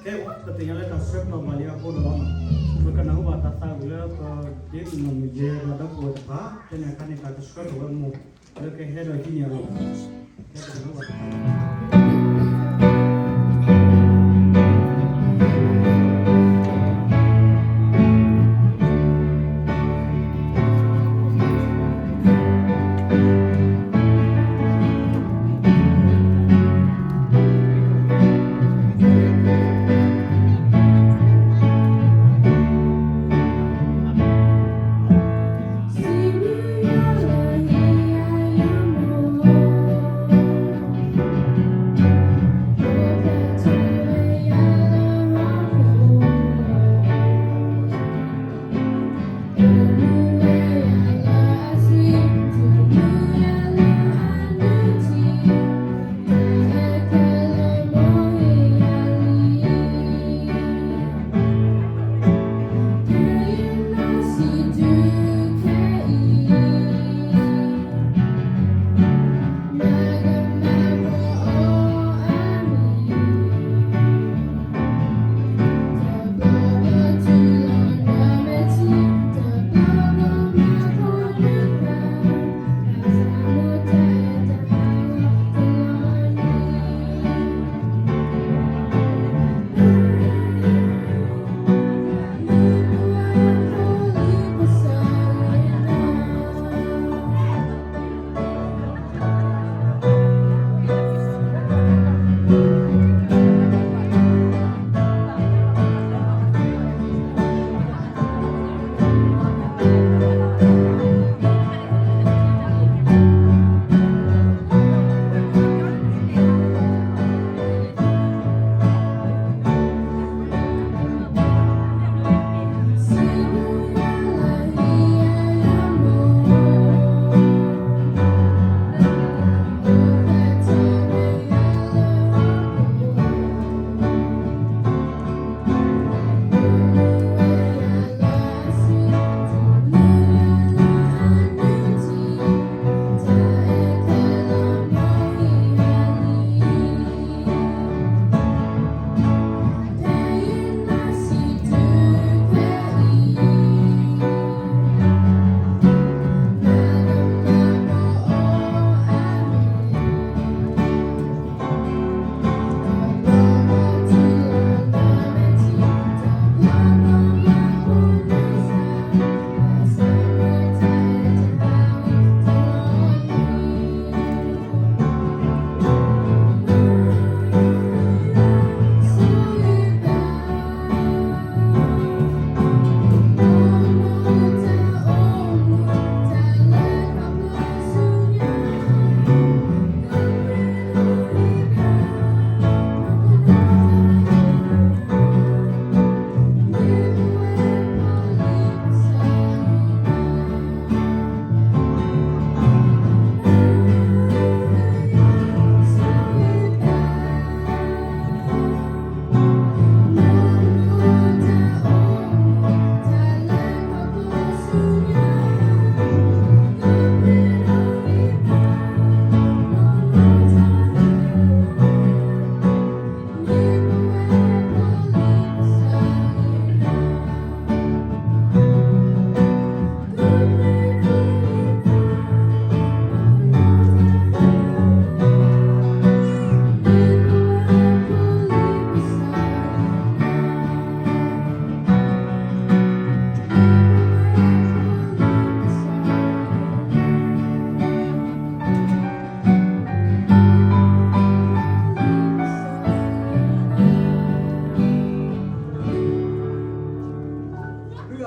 ကဲ ပသ့ၣ်ညါလၢတၢ်ဆၢကတီၢ်ဘၣ်လံအဃိဒီး ပကနၢ်ဟူဘၣ်တၢ်သးဝံၣ်လၢပဒ့မုၣ်နီၢ်မုၢ်ယဲၢ်ဒီးဒီပုၢ်ဝဲၢ်တဖၣ် ဖဲန့ၣ်အခါန့ၣ် တၢ်ကဆှၢထီၣ်ဝဲမိၢ်လၢကဟဲဒီးဟံးန့ၢ်အီၤလီၤ. ကဲ ပကနၢ်ဟူဘၣ်တၢ်အ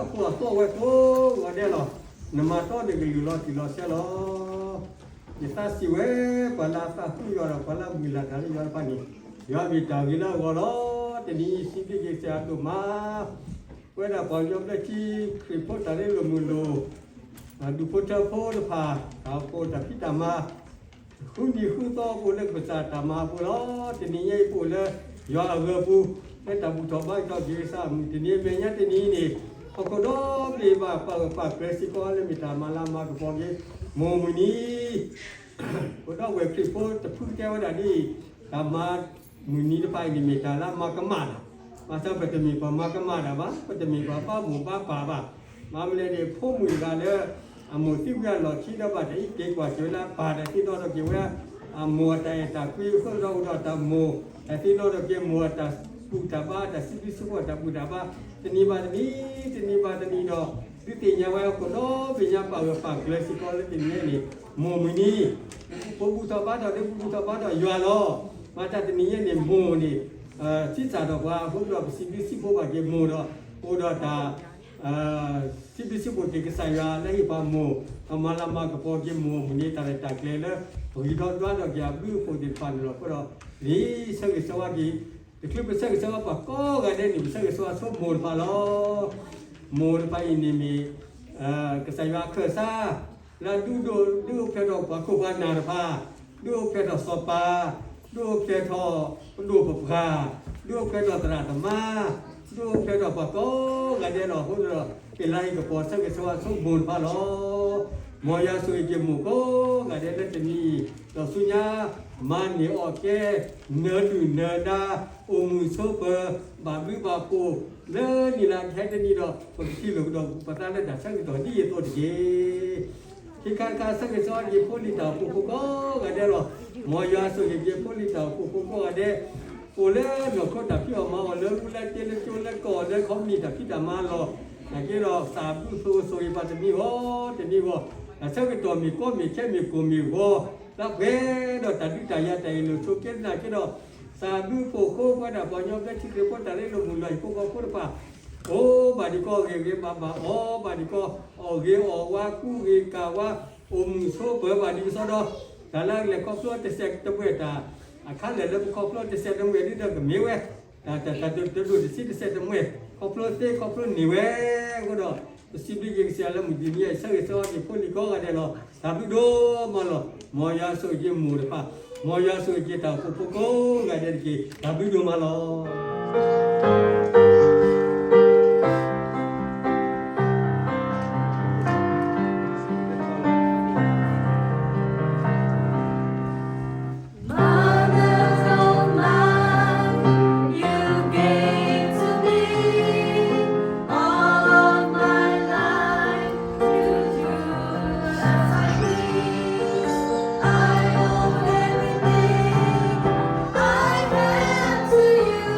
ဃိအသီၣ်ဝဲကိးဂၤဒဲးလီၤ. နမၤတီနကလုၢ်လီၤတံၢ်လီၤဆဲးလီၤ. ယသးစံးဝဲ ပှၤလၢအသးဟူယွၤဒီး ပှၤလၢအမုၢ်လၢ်တၢ်လၢယွၤတဖၣ်န့ၣ်, ယွၤမ့ၢ်တၢ်ဂ့ၤလၢအဂီၢ်လီၤ. တနံၤအံၤစံးဘျုးက့ၤကစၢ်ယွၤဒိၣ်မး, ပဝဲဒၣ်ပှၤကညီဘျၢထံခရံာ်ဖိတၢ်ရ့လိာ်မုာ်လိာ် ဒူၣ်ဖိထၢဖိတဖၣ် တၢ်အိၣ်ဖှိၣ်တၢ်ဖံးတၢ်မၤ ဃုနံၤဃုသီပအိၣ်လၢကစၢ်တၢ်မၤအပူၤလီၤ. တနံၤညါအံၤပအိၣ်လၢယွၤအဂၢၤအပူၤ လၢတၢ်ဘူၣ်ထီၣ်ဘါထီၣ်က့ၤကစၢ်အမုၢ် တနံၤအမဲာ်ညါတနံၤအံၤန့ၣ် ဟီၣ်ခိၣ်ဒီဘ့ၣ်ဘၣ်ပာ်ဂၢၢ်ပာ်ကျၢၤစ့ၢ်ကီးလၢမ့ၢ်တၢ်မၤလၢအမၤကပီၤက့ၤ မိၢ်မုၢ်နံၤ ပဒီပုၢ်ဝဲၢ်ခရံာ်ဖိတဖုတဲဝဲဒၣ်ဒ်အံၤ, တၢ်မၤမုၢ်နံၤတဖၣ်အံၤန့ၣ် မ့ၢ်တၢ်လၢအမၤကမၣ်လီၤ. ဘၣ်ဆၣ်ပတမ့ၢ်ပှၤမၤကမၣ်တၢ်ဘၣ်, ပတမ့ၢ်ပှၤဘၣ်ဘိၣ်ဘၣ်ပၢ်ဘၣ်. မ့မ့ၢ်လဲၣ်န့ၣ် ဖိမုၣ်တဂၤလၢ အမိၢ်သံဝံၤအလီၢ်ခံဒီး ဘၣ်တၢ်အံးက့ၤကွၢ်က့ၤဝဲဒၣ် ပၢ်တၢ်သ့ၣ်နီၣ်ထီၣ်က့ၤဝဲဒၣ် အမိၢ်အတၢ်အဲၣ်တၢ်ကွံအဃိဒီး အိၣ်ဒီးတၢ်မိၢ်တၢ်သ့ၣ်နီၣ်ထီၣ်က့ၤ မိၢ်အတၢ်ဘူၣ်တၢ်ဘါ တၢ်စံးဘျုးစံးဖှိၣ်တၢ်ဘူၣ်တၢ်ဘါ တနံၤဘၣ်တနံၤ တနံၤဘၣ်တနံၤဒီး ဒုးသ့ၣ်ညါဝဲအခိၣ်ဒီဘ့ၣ်ညါ ပာ်ဂၢၢ်ပာ်ကျၢၤစ့ၢ်ကီးလၢတနံၤညါန့ၣ် မိၢ်မုၢ်နံၤ ပဘူၣ်ထီၣ်ဘါထီၣ်ဒီး ပဘူၣ်ထီၣ်ဘါထီၣ်ယွၤလီၤ. မၤတၢ်တနံၤညါန့ၣ် မိၢ်န့ၣ် ဆံးစၢ်ဒီးပှၤအဃိဒီး ပစံးဘျုးစံးဖှိၣ်ဘၣ်က့ၤမိၢ်ဒီး အိၣ်ဒီးတၢ် စံးဘျုးစံးဖှိၣ်က့ၤကစၢ်ယွၤလၢဟ့ၣ်ပှၤမိၢ် ဒီးမၤလၤမၤကပီၤက့ၤမိၢ်အမုၢ်နံၤ တၢ်ရဲၣ်တၢ်ကျဲၤလၢ ပဂံၢ်ထီၣ်ဒွးထီၣ်က့ၤအဘျုးအဖှိၣ်သ့ၣ်တဖၣ်န့ၣ်လီၤ. အဃိဒီး ပဆၢဂ့ၤဆၢဝါက့ၤ တချုးပဆၢဂ့ၤဆၢဝါပှၤကိးဂၤဒဲးန့ၣ် ပဆၢဂ့ၤဆၢဝါဆိမိၢ်တဖၣ်လီၤ. မိၢ်တဖၣ်အံၤန့ၣ်မ့ၢ် ကစၢ်ယွၤအခၢၣ်စး လၢအဒုးဒိၣ်ဒုးအိၣ်ဖျဲၣ်ထီၣ်ပှၤခိၣ်ပှၤနၢ်တဖၣ်, ဒုးအိၣ်ဖျဲၣ်ထီၣ်စီၤပၤ, ဒုးအိၣ်ဖျဲၣ်ထီၣ်ပဒိၣ်ပပှၢ်, ဒုးအိၣ်ဖျဲၣ်ထီၣ်သရၣ်သမါ, ဒုးအိၣ်ဖျဲၣ်ထီၣ်ပှၤကိးဂၤဒဲးလီၤ. အဃိဒီး ပလၢဟ့ၣ်ကပီၤဆၢဂ့ၤဆၢဝါဆိမိၢ်တဖၣ်လီၤ. မ်ယွၤဆိၣ်ဂ့ၤက့ၤမိၢ်ကိးဂၤဒဲးလၢတနံၤအံၤ ဒီးဆူညါ မၤန့ၢ်အီၣ်ကဲ နၢၤဒုၣ်နၢၤဒါ အိၣ်မုာ်ဆိးပၢၤ ဘၣ်ဘျုးဘၣ်ဖှိၣ် လၢနံၣ်လၢကဟဲတနံၤဒီး ပကထံၣ်လိာ်ကဒီးပသးလၢတၢ်ဆၢကတီၢ်ဒ်အံၤအသိးတက့ၢ်. ခံခါတခါ ဆၢဂ့ၤဆၢဝါက့ၤဖိလံၤတၢ်အိၣ်ဖှိၣ်ဖိကိးဂၤဒဲးလီၤ. မ်ယွၤဆိၣ်ဂ့ၤက့ၤဖိလံၤတၢ်အိၣ်ဖှိၣ်ဖိကိးဂၤဒဲး အိၣ်လၢနီၢ်ခိတၢ်ဖံးအီၣ်မၤအီၣ် လၢရူလၢကျဲလၢကၠိလၢကီၢ် လၢခီပနံၣ်တၢ်ဖံးတၢ်မၤလီၢ် နာ်က့ဒီး သးဘျုးဆိၣ်ဂ့ၤပှၤတမံၤဂီၢ်တမံၤဂီၢ်, တၢ်ဆၢကတီၢ်မ့ၢ်ကီမ့ၢ်ခဲမ့ၢ်ကိၢ်မ့ၢ်ဂီၤ လၢပှဲၤဒီးတၢ်ဒုးတၢ်ယၤတၢ်အ့ၣ်လိာ်ဆိးက့သနာ်က့ဒီး သးဘျုးဖှိၣ်ဃိပှၤတၢ်ပှၤကညီဘျၢထံခရံာ်ဖိတၢ်ရ့လိာ်မုာ်လီၤ ဟံၣ်ဖိဃီဖိတဖၣ် အိၣ်ဘၣ်ဒံးကီ ဂ့ၤဂ့ၤဘၣ်ဘၣ် အီၣ်ဘၣ်ဒံးကီ အီၣ်ဂ့ၤအီၣ်ဝါ ကူဂ့ၤကၤဝါ အိၣ်မုာ်ဆိးပၢၤဘၣ်ဒံးကစီဒီး တၢ်လၢအကလဲၤခီဖျိတစဲးတမှဲာ်တၢ် အခါလၢာ်လၢပခီဖျိတစဲးတမှဲာ်ဒ်ဒီးကမ့ၢ်ဝဲ တၢ်တၢ်တဒိၣ်တဆံးတစဲးတမှဲာ် ခီဖျိသ့ခီဖျိန့ၢ်ဝဲအဃိဒီး ပစံးဘျုးက့ၤကစၢ်ယွၤလၢမုၢ်တနံၤအံၤ ဆၢဂ့ၤဆၢဝါက့ၤဖိလံၤကိးဂၤဒဲးလီၤ. သးဘျုးဒိၣ်မးလီၤ. မ်ယွၤဆိၣ်ဂ့ၤက့ၤမိၢ်တဖၣ်, မ်ယွၤဆိၣ်ဂ့ၤက့ၤတၢ်အိၣ်ဖှိၣ်ဖိကိးဂၤဒဲးတက့ၢ်. သးဘျုးဒိၣ်မးလီၤ. Mother, oh mother, you gave to me all of my life. You do as I please. I owe everything I have to you.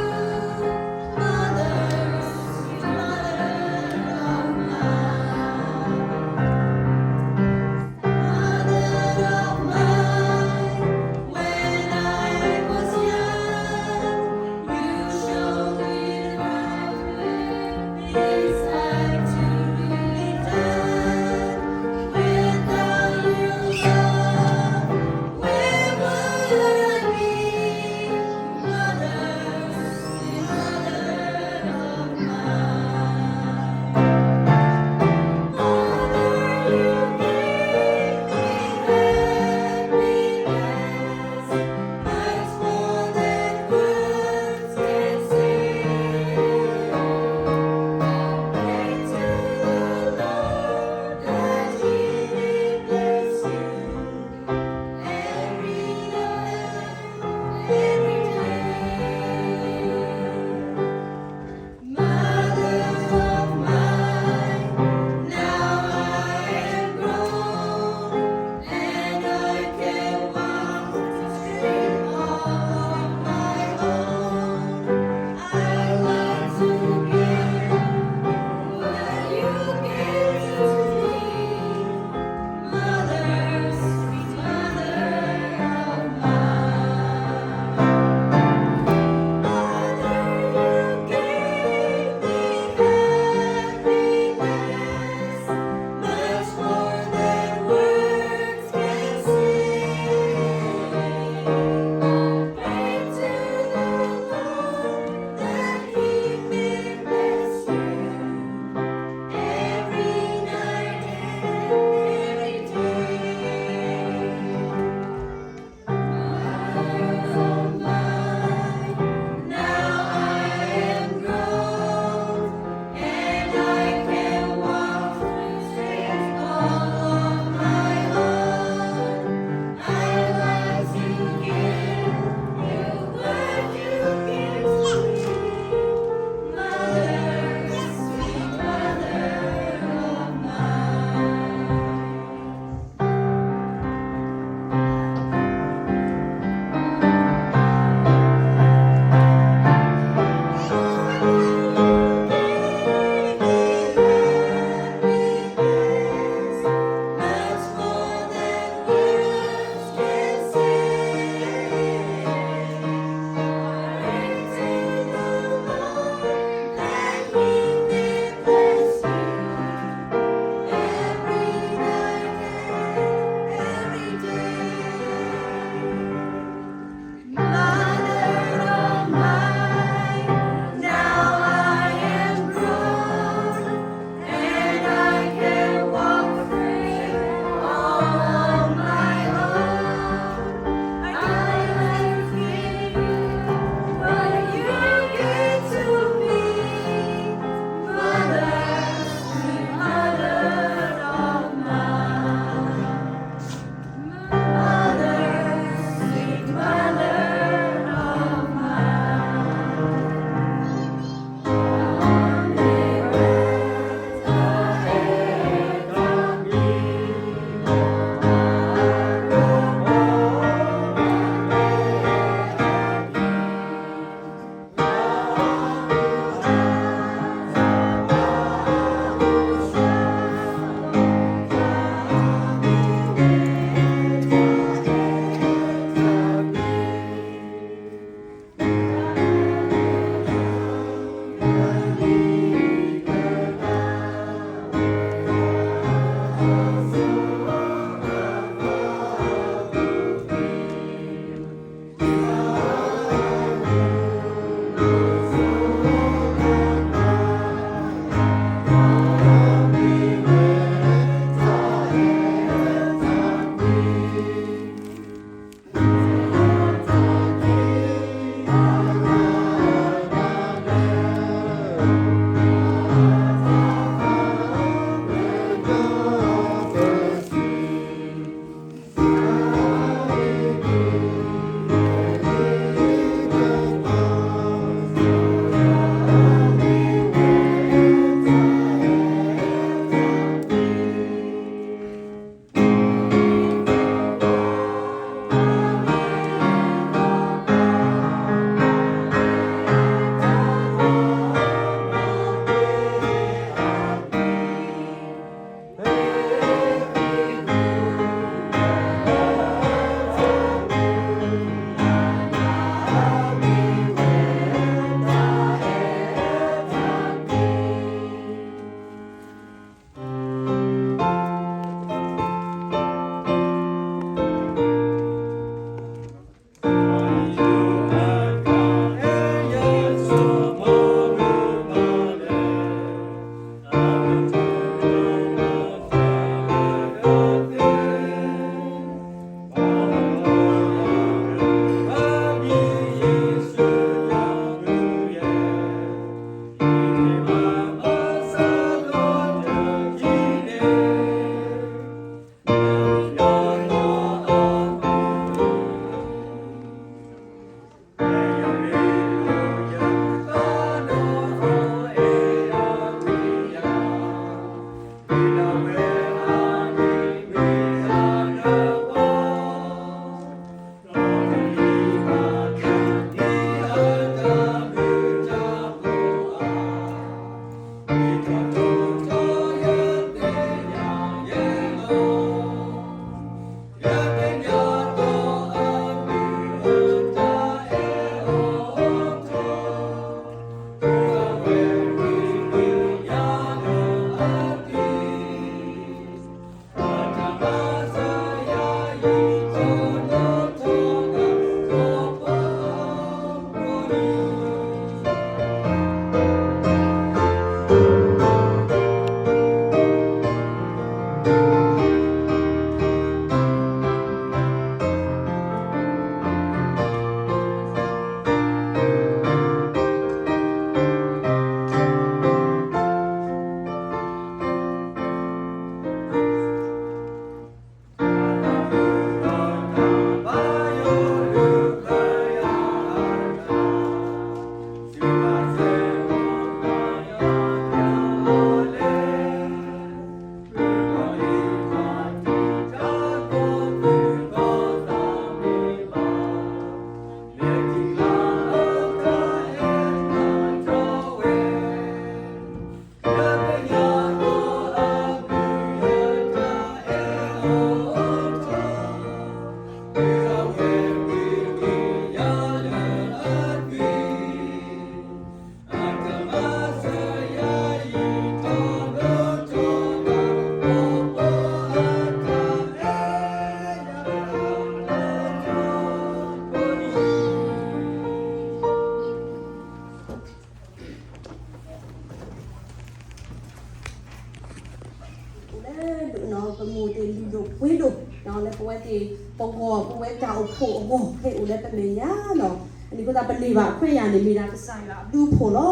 ပဝဲသ့ၣ်ပဂီၢ် ပဝဲတၢ်အိၣ်ဖှိၣ်အဂီၢ် ဟဲအိၣ်လၢပမဲာ်ညါနီၤ. အန့ၣ်အဃိသတး ပန့ၢ်ဘၣ်ခွဲးယာ်န့ၣ် မ့ၢ်ဒၣ်ကစၢ်ယွၤအဘျုးအဖှိၣ်လီၤ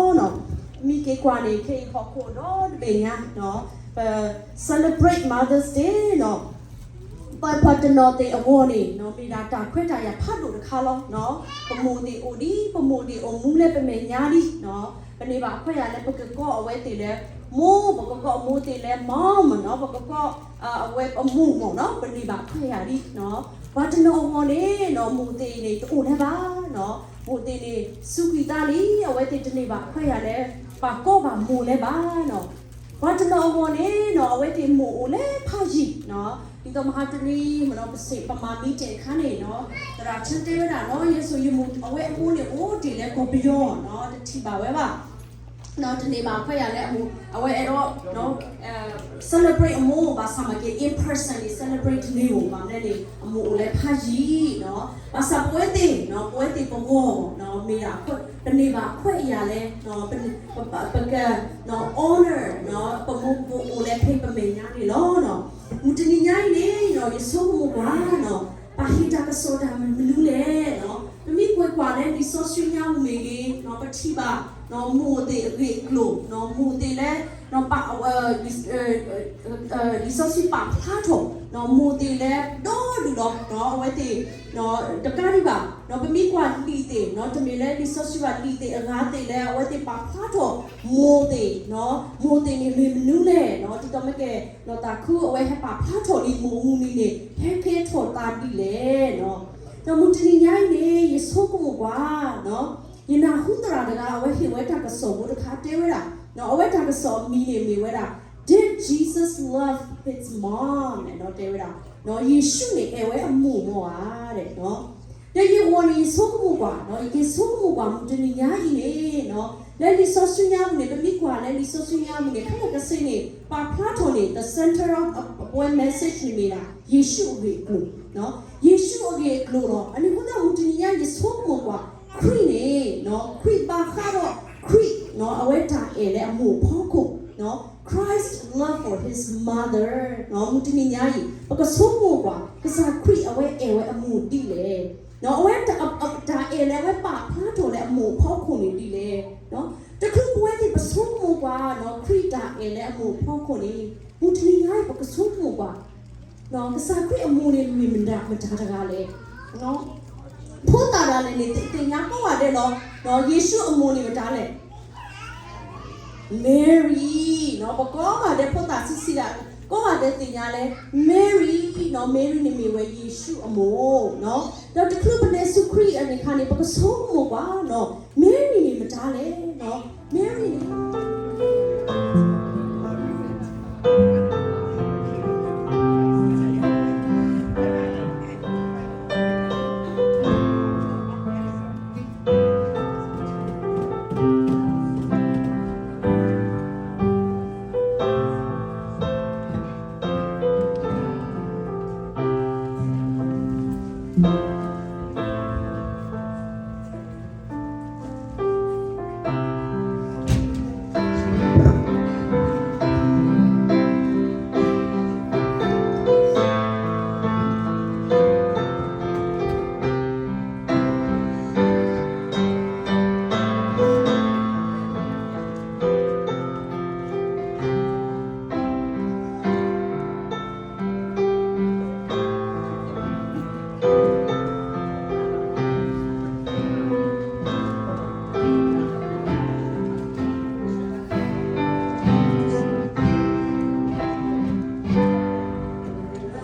နီၤ. မ့ၢ်က့ၤကွၢ်န့ၣ် ခဲအံၤဟီၣ်ခိၣ်ဒီတဘ့ၣ်ညါနီၤ ပ celebrate Mother's Day နီၤ. ပှၤတနီၤသ့ၣ်အဂီၢ်န့ၣ်နီၤ မ့ၢ်ဒၣ်တၢ်ခွဲးတၢ်ယာ်ဖးဒိၣ်တခါလီၤနီၤ. ပမိၢ်သ့ၣ်အိၣ်ဒံး ပမိၢ်သ့ၣ်အိၣ်မူလၢပမဲာ်ညါဒံးနီၤ. ပန့ၢ်ဘၣ်ခွဲးယာ်လၢပကကိးအဝဲသ့ၣ်လၢမိၢ်, ပကကိးမိၢ်သ့ၣ်လၢ mom နီၤ, ပကကိး အဝဲအမိၢ်မၢ်နီၤ, ပန့ၢ်ဘၣ်ခွဲးယာ်ဒံးနီၤ. ပှၤတနီၤအဂီၢ်န့ၣ်နီၤ မိၢ်သ့ၣ်န့ၣ်တအိၣ်လၢၤဘၣ်နီၤ. မိၢ်သ့ၣ်န့ၣ်စူးကွံာ်သးလံ, အဝဲသ့ၣ်တန့ၢ်ဘၣ်ခွဲးယာ်လၢ ပှၤကိးဘၣ်မိၢ်လၢၤဘၣ်နီၤ. ပှၤတနီၤအဂီၢ်န့ၣ်နီၤ အဝဲသ့ၣ်မိၢ်အိၣ်လၢဖးယံၤနီၤ. ဒ်သိးမဟါတနံၤမ့ၢ်နီၤ ပစံးပမၤ meeting အခါန့ၣ်နီၤ သရၣ်ဆၢတဲဝဲဒၣ်နီၤ ယဲစိာ်ယမိၢ် အဝဲအမိၢ်န့ၣ်အိၣ်တ့ၢ်လၢကီၢ်ပယီၤနီၤ တထံၣ်ဘၣ်ဝဲဘၣ် တန့ၢ်ဘၣ်ခွဲးယာ်လၢအမိၢ်, အဝဲအဲၣ်ဒိး celebrate အမိၢ် ဘၣ်ဆၣ်မ့ၢ်က့ၤ in person န့ၣ် celebrate တန့ၢ်ဧိၤဘၣ်မနုၤန့ၣ် အမိၢ်အိၣ်လၢဖးယံၤနီၤ. ဘၣ်ဆၣ်ပဝဲသ့ၣ်နီၤ ပဝဲသ့ၣ်ပဂီၢ်နီၤ မ့ၢ်ဒၣ် ပန့ၢ်ဘၣ်ခွဲးယာ်လၢ ပက honor နီၤ ပမိၢ်ပအိၣ်လၢဖဲပမဲာ်ညါန့ၣ်လီၤနီၤ. မုၢ်တနံၤညါအံၤန့ၣ်နီၤ ယဆိကမိၣ်ကွၢ်နီၤ ပာ်ဟ့ၣ်တၢ်ကစီၣ်တၢ်မနုၤလဲၣ်နီၤ. ပမ့ၢ်ကွၢ်ကွၢ်လၢလံာ်စီဆှံညါပူၤမ့ၢ်ဂ့ၤနီၤ ပထံၣ်ဘၣ်နီၤ မိၢ်သ့ၣ်အဂ့ၢ်အကျိၤနီၤ မိၢ်သ့ၣ်လၢ ပ လံာ်စီဆှံပာ်ဖျါထီၣ်နီၤ မိၢ်သ့ၣ်လၢဒီဒူၣ်ဒီးနီၤ အဝဲသ့ၣ် တကးဒံးဘၣ်နီၤ ပမ့ၢ်ကွၢ်လံာ်သ့ၣ်နီၤ တမ့ၢ်လၢလံာ်စီဆှံဘၣ် လံာ်သ့ၣ်အဂၤသ့ၣ်လၢအဝဲသ့ၣ်ပာ်ဖျါထီၣ်မိၢ်သ့ၣ်နီၤ မိၢ်သ့ၣ်န့ၣ်မ့ၢ်မနုၤလဲၣ်နီၤ ဒ်သိးမ့ၢ်ကဲနီၤ သးခုအဝဲဟဲပာ်ဖျါထီၣ်လံ မိၢ်မုၢ်နံၤန့ၣ် ဟဲကဲထီၣ်သးဒ်လဲၣ်နီၤ. ဒီးမုၢ်တနံၤညါအံၤန့ၣ် ယဆိကမိၣ်ကွၢ်နီၤ ယနၢ်ဟူသရၣ်တဂၤ အဝဲဟ့ၣ်ဝဲတၢ်ကစီၣ်ဖိတခါတဲဝဲဒၣ်နီၤ အဝဲတၢ်ကစီၣ်အမံၤန့ၣ်မ့ၢ်ဝဲဒၣ် Did Jesus love his mom? နီၤ တဲဝဲဒၣ်နီၤ ယ့ၣ်ၡူးန့ၣ်အဲၣ်ဝဲအမိၢ်မ့ၢ်ဧါဒီးနီၤ ဒီးယဂီၢ်န့ၣ် ယဆိကမိၣ်ကွၢ်နီၤ ယက့ၤဆိကမိၣ်ကွၢ်မုၢ်တနံၤညါအံၤန့ၣ်နီၤ လၢလံာ်စီဆှံညါပူၤန့ၣ် ပမ့ၢ်ကွၢ်လၢလံာ်စီဆှံညါပူၤန့ၣ် ခဲလၢာ်ခဲဆ့န့ၣ် ပာ်ဖျါထီၣ်န့ၣ် the center of အဝဲ message န့ၣ်မ့ၢ်ဒၣ် ယ့ၣ်ၡူးအဂ့ၢ်အကျိၤနီၤ ယ့ၣ်ၡူးအဂ့ၢ်အကျိၤလီၤ. အန့ၣ်အဃိသတးမုၢ်တနံၤညါ ယဆိကမိၣ်ကွၢ် ခရံာ်န့ၣ်နီၤ ခရံာ်ဘၣ်ဃးဒီး ခရံာ်နီၤ အဝဲတၢ်အဲၣ်လၢအမိၢ်အဖီခိၣ်နီၤ Christ love for his mother နီၤ မုၢ်တနံၤညါအံၤ ပကဆိကမိၣ်ကွၢ် ကစၢ်ခရံာ်အဝဲအဲၣ်ဝဲအမိၢ်ဒ်လဲၣ်နီၤ အဝဲတၢ်အဲၣ်လၢအဝဲပာ်ဖျါထီၣ်လၢအမိၢ်အဖီခိၣ်န့ၣ်ဒ်လဲၣ်နီၤ တချုးပဝဲသ့ၣ်ပဆိကမိၣ်ကွၢ်နီၤ ခရံာ်တၢ်အဲၣ်လၢအမိၢ်အဖီခိၣ်န့ၣ် မုၢ်တနံၤညါအံၤ ပကဆိကမိၣ်ကွၢ် ကစၢ်ခရံာ်အမိၢ်န့ၣ်မ့ၢ်မတၤတဂၤလဲၣ်. ဖိသၣ်ဒၣ်လဲာ်န့ၣ် သ့ၣ်ညါကိးဂၤဒဲးလီၤ. ယ့ၣ်ၡူးအမိၢ်န့ၣ်မတၤလဲၣ်. Mary နီၤ ပကိးဂၤဒဲးဖိသၣ်ဆံးဆံးဒၣ် ကိးဂၤဒဲးသ့ၣ်ညါလၢ Mary နီၤ Mary န့ၣ်မ့ၢ်ဝဲယ့ၣ်ၡူးအမိၢ်နီၤ ဒီးတချုးပလဲၤဆူခရံာ်အန့ၣ်အခါန့ၣ် ပကဆိကမိၣ်ကွၢ်နီၤ Mary န့ၣ်မတၤလဲၣ်နီၤ Mary န့ၣ်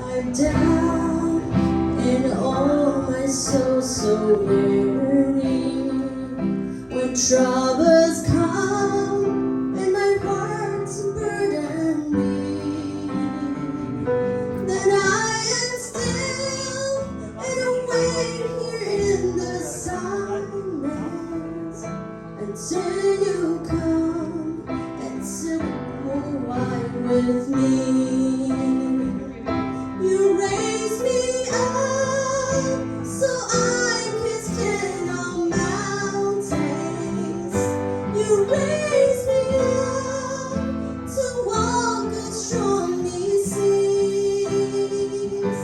Lie down and oh my soul so weary. When troubles come and my heart's burden me, then I am still and wait here in the silence until you come and sit with me. You raise me up so I can stand on mountains. You raise me up to walk on stormy seas.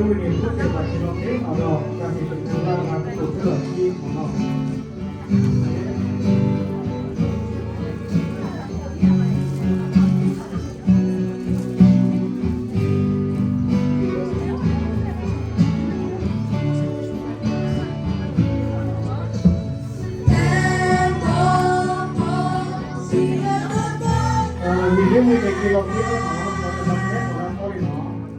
န့ၣ် ပကဘၣ်က့ၤလီၤဖဲအလီၢ် တၢ်ဟ့ၣ်တကူၣ်လၢအမၤသကိးသ့လီၤခံမ့ၢ်နီၤ. ယမ့ၢ်မ့ၢ်က့ၤလီၤဖဲအလီၢ်နီၤ ပကဘၣ်က့ၤလီၤဖဲအလီၢ်န့ၣ်နီၤ.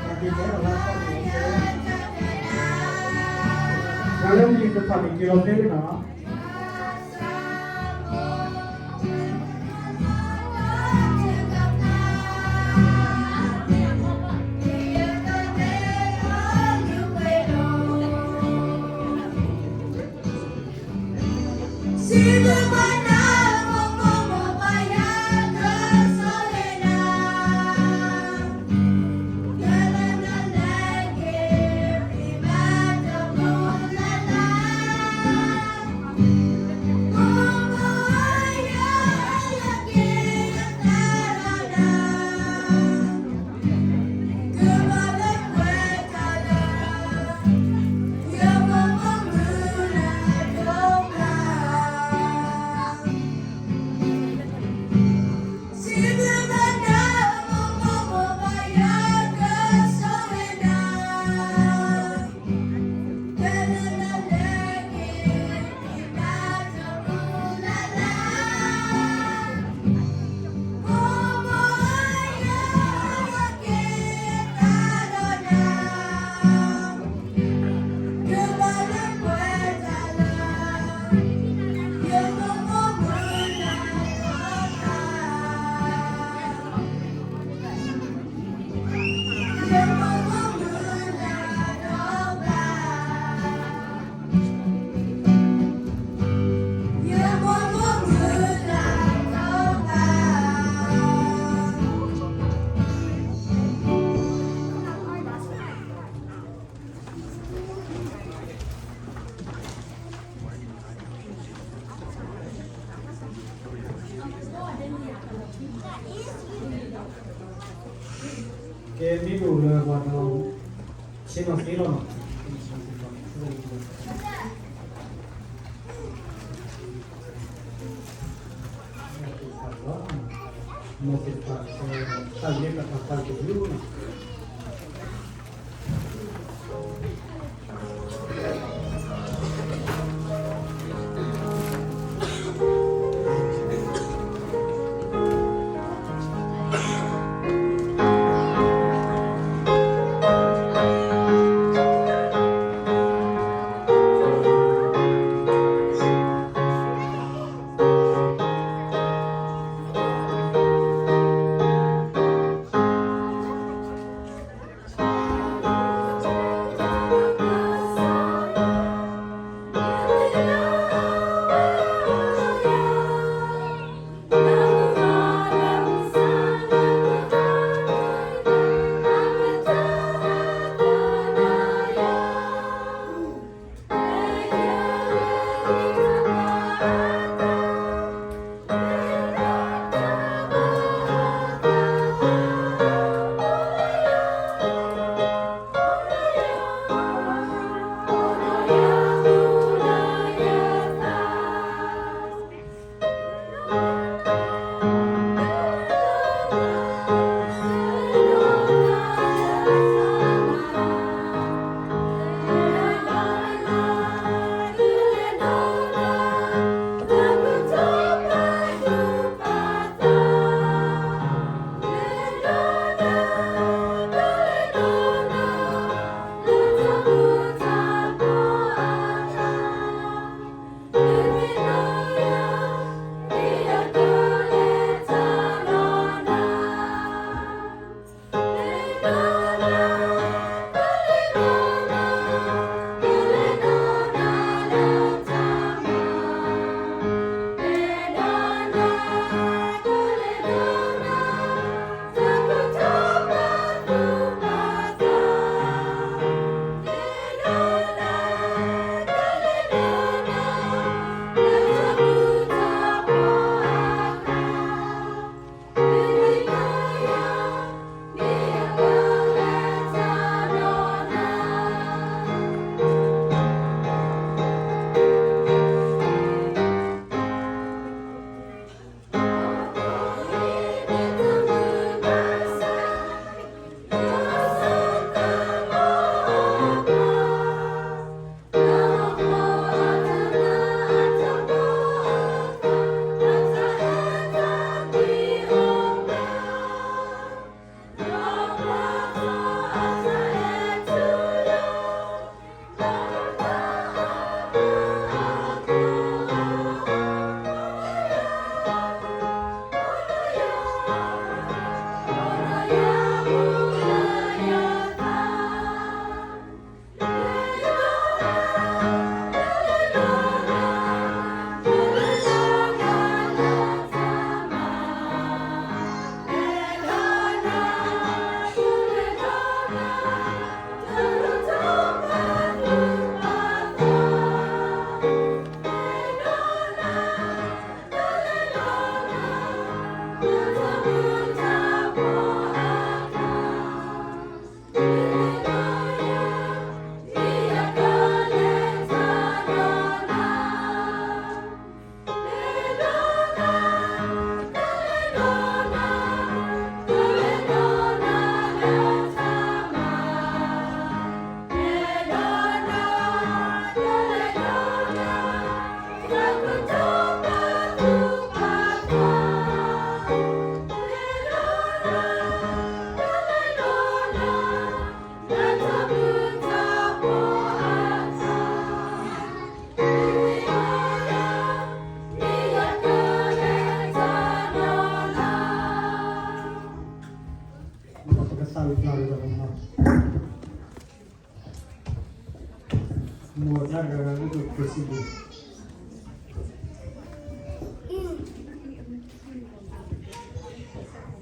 ပက့ၤဖဲအလီၢ်န့ၣ် ပှၤလၢမ့ၢ်တဖၣ်န့ၣ်က့ၤလီၤဖဲန့ၣ်နီၤ.ကဲ မ့ၢ်တအိၣ်လၢၤဘၣ်ဒီး ဆ့ၣ်နီၤသ့လီၤနီၤ. မ်သ့ၣ်တဖၣ် တၢ်လၢတၢ်ပာ်တၢ်လၢတၢ်လၢ တၢ်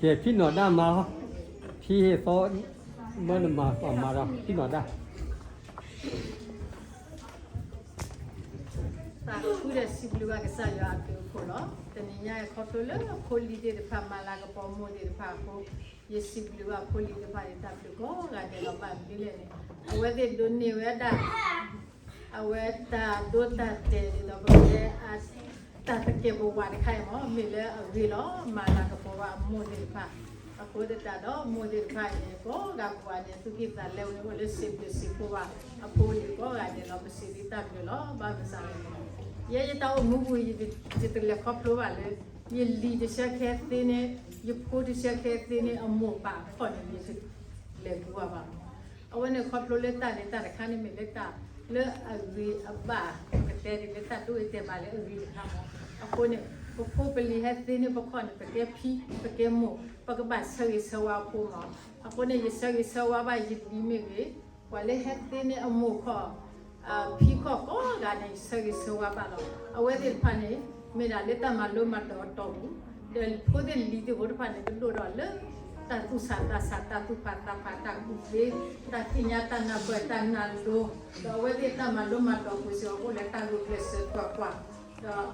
ကဲ ဖံနီၢ်ဒၣ်မၤလီၤ, ဖံဟ့ၣ်သီ မၢနမၤပှၤမၤဒီး ဖံနီၢ်ဒၣ် သးခုဒီးစံးဘျုးဘၣ်ကစၢ်ယွၤအဘျုးအဖှိၣ်လီၤ. တနံၤညါအံၤခီဖျိလၢဖိလံၤသ့ၣ်တဖၣ် မၤလၤကပီၤမိၢ်သ့ၣ်တဖၣ်အဃိ, ယစံးဘျုးဘၣ်ဖိလံၤသ့ၣ်တဖၣ်န့ၣ် တၢ်ဘျုးကိးဂၤဒဲးလီၤ. ဘၣ်မနုၤလဲၣ်န့ၣ် အဝဲသ့ၣ်ဒိးန့ၢ်ဝဲဒၣ် အဝဲတၢ်ဒိတၢ်တဲာ်ဒ်သိးပတဲ တၢ်သကဲးပဝးတခါအံၤမ့ၢ် မ့ၢ်လၢအဂ့ၤလီၤ. မၤလၤကပီၤဘၣ်အမိၢ်သ့ၣ်တဖၣ် အဃိသတးဒီးမိၢ်သ့ၣ်တဖၣ်အံၤန့ၣ် ကိးဂၤကိးဂၤန့ၣ် သူၣ်ကံၢ်သးလဲဝဲအိၣ်လၢစံးဘျုးစံးဖှိၣ်ဘၣ်အဖိအလံၤကိးဂၤဒဲးလီၤ. ပစံးဒ်တၢ်ဘျုးလီၤ. ဘၣ်မနုၤလဲၣ်န့ၣ် ယဲယတၢ်အိၣ်မူပူၤ ယတလဲၤခီဖျိဘၣ်လၢ ယလံၤတဆၢခဲသ့န့ၣ် ယဖိတဆၢခဲသ့န့ၣ် အမိၢ်ပၢ်အခီၣ်န့ၣ် ယတလဲၤဘၣ်ဘၣ်မး. အဝဲန့ၣ်ခီဖျိလၢတၢ်န့ၣ် တၢ်တခါန့ၣ်မ့ၢ်လၢတၢ်လၢအဂ့ၤအဘၣ် ပကတဲဒ်လၢတၢ်ဒိၣ်အတဲာ်ဘၣ်လၢအဂ့ၤတခါမး. အဃိန့ၣ် ပဖိပလံၤဟဲသ့န့ၣ် ပခီၣ်န့ၣ် ပကဲဖံ ပကဲမိၢ် ပကဘၣ်ဆၢဂ့ၤဆၢဝါအဖိမး. အဃိန့ၣ် ယဆၢဂ့ၤဆၢဝါဘၣ်ယလံၤမ့ၢ်ဂ့ၤ, ပှၤလၢဟဲသ့န့ၣ်အမိၢ်ခီၣ် ဖံခီၣ်ကိးဂၤန့ၣ် ယဆၢဂ့ၤဆၢဝါဘၣ်လီၤ. အဝဲသ့ၣ်တဖၣ်န့ၣ် မ့ၢ်ဒၣ်လၢတၢ်မၤလိမၤဒိးအတီၢ်ပူၤ, ဒီးဖိသ့ၣ်လံၤသ့ၣ်ဖိတဖၣ်န့ၣ် ကဒိၣ်ဒီးလၢ တၢ်သူၣ်ဆးသးဆး တၢ်သူၣ်ဖးသးဖး တၢ်ကူၣ်သ့ တၢ်သ့ၣ်ညါတၢ်နၢ်ပၢၢ်တၢ်နၢ်လိၤ, ဒီးအဝဲသ့ၣ်တၢ်မၤလိမၤဒိးပူၤစ့ၢ်ကီး အိၣ်လၢတၢ်ဂုာ်ကျဲးစၢးကွၢ်ကွၢ်, ဒီး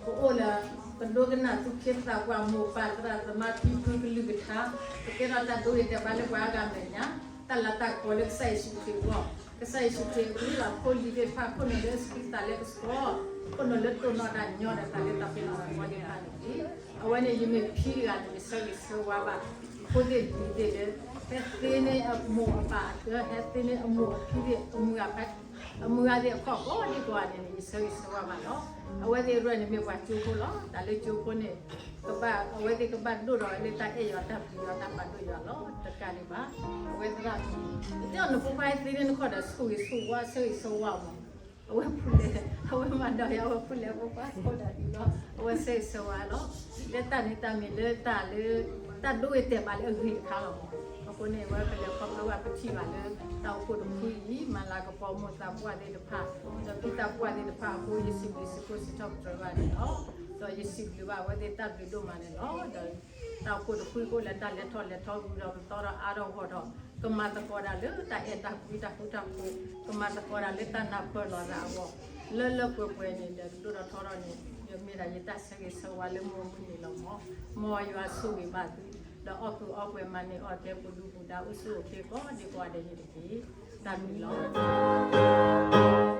ပအိၣ်လၢ ပဒိကနၣ်သူၣ်က့သးပှၢ် မိၢ်ပၢ်သရၣ်သမါဖံဖုကလုၢ်ကထါ, ပကဲထီၣ်တၢ်ဒိဂ့ၤတဲာ်ဘၣ်လၢပှၤအါဂၤမဲာ်ညါ, တၢ်လၤတၢ်ကပီၤလၢကစၢ်ယ့ၣ်ၡူးခရံာ်အဂီၢ်, ကစၢ်ယ့ၣ်ၡူးခရံာ်အဂ့ၢ်လီၤ. ဖိလံၤသ့ၣ်တဖၣ် ခိၣ်နူာ်လၢအဆူးတၢ်လၢကဆှီ, ခိၣ်နူာ်လၢတိၢ်နီၣ်တၢ်ညီဒီးတၢ်လၢတၢ်ပ့ၤနီၣ်တၢ်ကီဒံးတဖၣ်န့ၣ်တက့ၢ်. အဝဲန့ၣ် ယမ့ၢ်ဖံတဂၤန့ၣ် ယဆၢဂ့ၤဆၢဝါဘၣ် ဖိသ့ၣ်လံၤသ့ၣ်လၢ ဟဲသ့န့ၢ်အမိၢ်အပၢ်အကၢ, ဟဲသ့န့ၢ်အမိၢ်အဖံသ့ၣ် အမုၢ်ဂၤဖဲ အမုၢ်ဂၤသ့ၣ်အခီၣ်ကိးဒံကိးဂၤန့ၣ်န့ၣ် ယဆၢဂ့ၤဆၢဝါဘၣ်လီၤ. အဝဲသ့ၣ်အရၢၣ်န့ၣ်မ့ၢ်ပှၤကၠိဖိလီၤ. တၢ်လၢကၠိဖိန့ၣ် ကဘၣ် အဝဲသ့ၣ်ကဘၣ်ဒိၣ်ထီၣ်ဝဲလၢတၢ်အဲၣ်ယွၤတၢ်ပျံၤယွၤတၢ်ပာ်ဒိၣ်ယွၤလီၤ. တကးဒံးဘၣ် အဝဲသရၣ် နတဲအီၤနဖိခွါဟဲသ့န့ၢ်နခီၣ်ဒီး ဆိၣ်ဂ့ၤဆိၣ်ဝါဆၢဂ့ၤဆၢဝါမး. အဝဲဖူလဲၣ် အဝဲမၤဒီးယၤ အဝဲဖူလဲၣ်ဖိခွါခိၣ်ဒၣ်ဒ်လီၤ. အဝဲဆၢဂ့ၤဆၢဝါလီၤ. လၢတၢ်န့ၣ်တၢ်မ့ၢ်လၢတၢ်လၢ တၢ်ဒိဂ့ၤတဲာ်ဘၣ်လၢအဂ့ၤတခါလီၤမး. အဃိန့ၣ် အဝဲပလဲၤခီဖျိဘၣ်ပထံၣ်ဘၣ်လၢ တၢ်အိၣ်ဖှိၣ်တဖုအံၤ မၤလၤကပီၤမိၢ်သးပှၢ်သ့ၣ်တဖၣ် ဒီးဖံသးပှၢ်သ့ၣ်တဖၣ်အဃိ ယစံးဘျုးစံးဖှိၣ်စံးထီၣ်ပတြၢၤဘၣ်န့ၣ်လီၤ. ဒီးယစံးဘျုးဘၣ်အဝဲသ့ၣ်တၢ်ဘျုးဒိၣ်မးန့ၣ်လီၤ. ဒီးတၢ်အိၣ်ဖှိၣ်တဖုအံၤအိၣ်လၢတၢ်လဲၤထီၣ်လဲၤထီ ဂုၤဒီးပသီဒီးအါထီၣ်ဂီၢ်ထီၣ် ကမၤသကိးတၢ်လၢတၢ်အဲၣ်တၢ်ကွံတၢ်ဃူတၢ်ဖိး, ကမၤသကိးတၢ်လၢတၢ်နၢ်ပၢၢ်လိာ်သးအဂီၢ်, လၢလၢပှဲၤပှဲၤန့ၣ် ဒီးကဒိၣ်ထီၣ်ထီထီၣ်န့ၣ် ယမ့ၢ်ဒၣ်ယတၢ်ဆၢဂ့ၤဆၢဝါလၢမုၢ်မုၢ်န့ၣ်လီၤမး. မ်ယွၤဆိၣ်ဂ့ၤဘၣ်သု, ဒီးအီၣ်ကုးအီပှဲၤမၤန့ၢ်အီၣ်ကဲပူၤဒူပူၤဒါ အိၣ်ဆူၣ်အိၣ်ချ့ကိးဒံကိးဂၤဒဲးန့ၣ်တက့ၢ်. တၢ်ဘျုးလီၤ.